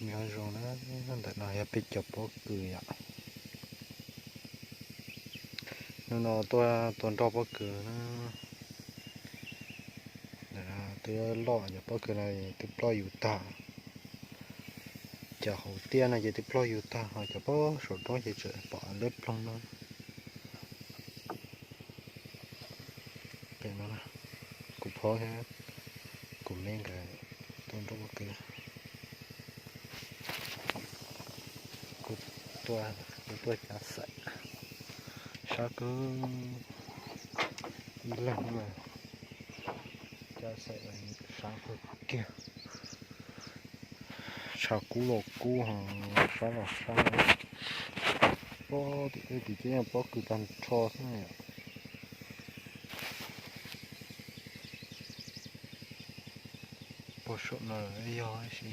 Nyob zoo na, ntawm no yog peb cov pob kws yom. Hnub no tuaj tua nroj pob kws na. Ntawm no twb loj, cov pob kws no twb ploj yus tag. Cov hauv tiaj no ces twb ploj yus tag, ho cov pob saum roob ces tseem pom lawb ploog no. Pem no kuv phob thiab kuv me nkawd tua nroj pob kws. Kuv tuaj cav xaim, sab kawg, ib leeg cav xaim sab kawg kiag. Tshav kub los kub, sab los sab. Pob tim tej tim ces yeej pob kws tag nrho xwb na yom. Puag saum no yog ib si,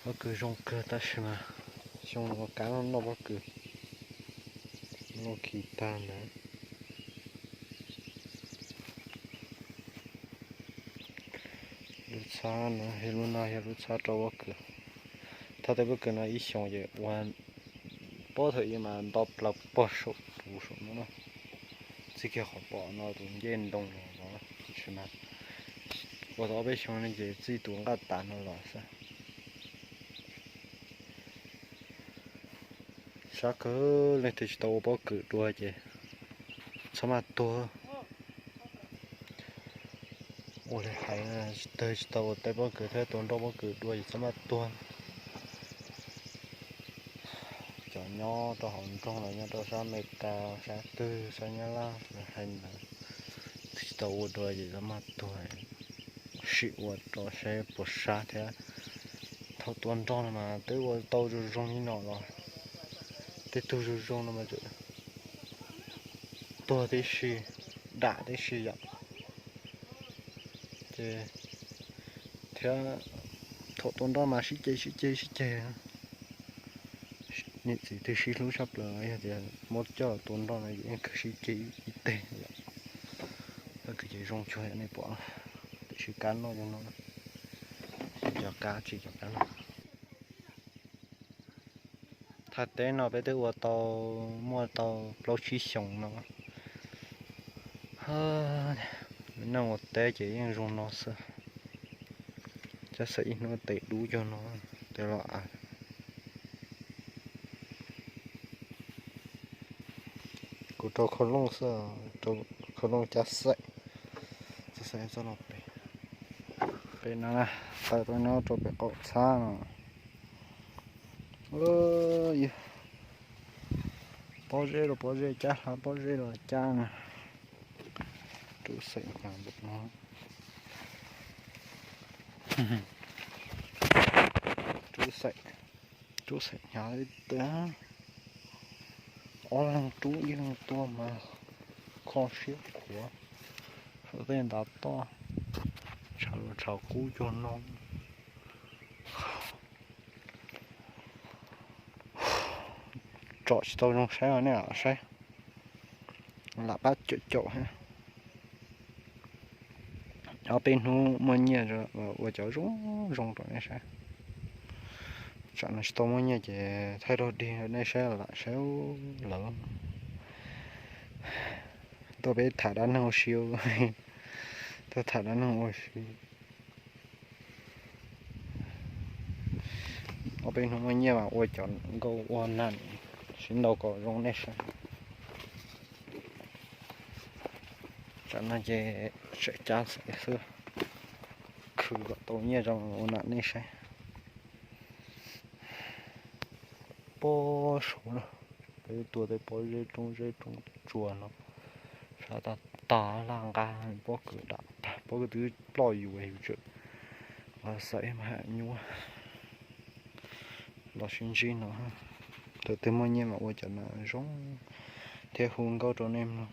pob kws zoo kawg tab sis mas xyoo no kav noj pob kws, noj khi tag ntawd. Lub txhab no, lub no yog lub txhab rau pob kws. Thauj tej pob kws no ib xyoos ces ua pob thaum ub mas nto plaws puag saum tus saum no na. Txij kiag qhov pom no tus ncej ntoo los, tab sis mas ua tau ob peb xyoo no ces txij tus nqaj tas no los xwb. Sab kawg, leej twg tsis tau ua pob kws dua ces txhob maj tuag. Ua li hais, leej twg tsis tau ua teb pob kws thiab tua nroj pob kws dua ces txhob maj tuag. Cov nyob rau hauv nroog los nyob rau sab Amelikas, sab twg, sab Nyab Laj, hais ntawd, twg tsis tau ua dua ces txhob maj tuag. Sim ua rau saib puas sab thiab. Thaum tua nroj no mas twb ua tau zoo zoo li no los, tej tug zoo zoo no mas tuag tib si, dam tib si yom. Ces thiab thaum tua nroj mas sib ceg sib ceg sib ceg. Niam txiv twb sib hlub tshaj plaws, yog tias muab coj tua nroj no ces yeej kawg sib ceg ib teg yom. Pob kws ces zoo cuag nej pom, tiam sis kab noj zoo no, cov kab tsis cov kab noj. Thaj teb no peb twb ua tau muaj tau plaub tsib xyoos no. Neeg ua teb ces yeej zoo no xwb. Cab xaim ib hnub tes dub cuag no, tes los av. Kuv rau khau looj xwb, rau khau looj cab xaim, cab xaim txoj no pem. Pem no, tawm rau no rau pem qaum txhab no. Pob zeb los pob zeb, cab hlav pob zeb los cab na. Rub xaim hnyav npaum no. Rub xaim, rub xaim hnyav li tiag. Ob leeg rub ib leeg tua mas kho siab khuav. Saum tej ntav toj, tshav los tshav kub cuag no. Tsom tsis tau zoo saib os nej saib. Lam qab caum caum thiab. Ob peb hnub muaj nyiaj ua cov zoo zoo rau nej saib. Tsam no tsis tau muaj nyiaj ces thaij dog dig rau nej saib lam saib lawm. Tuaj peb tham dab neeg ua si, tuaj tham dab neeg ua si. Ob peb hnub muaj nyiaj mas ua cov nkauj ua nas sib ntaus kom zoo nej saib. Tsam no ces tseem cab xwb, khwv kom tau nyiaj zoo ua nas nej saib. Pob suav no, peb tua tej pob zeb roob zeb roob tsuas no, sab tag tag laj nqa pob kws dam tag, pob kws twb ploj yus yus tseem los xaim mas nyuaj. Los sib ntsib no, thaum twg muaj nyiaj mas ua cov nas zoo thiab hu nkauj rau nej mloog.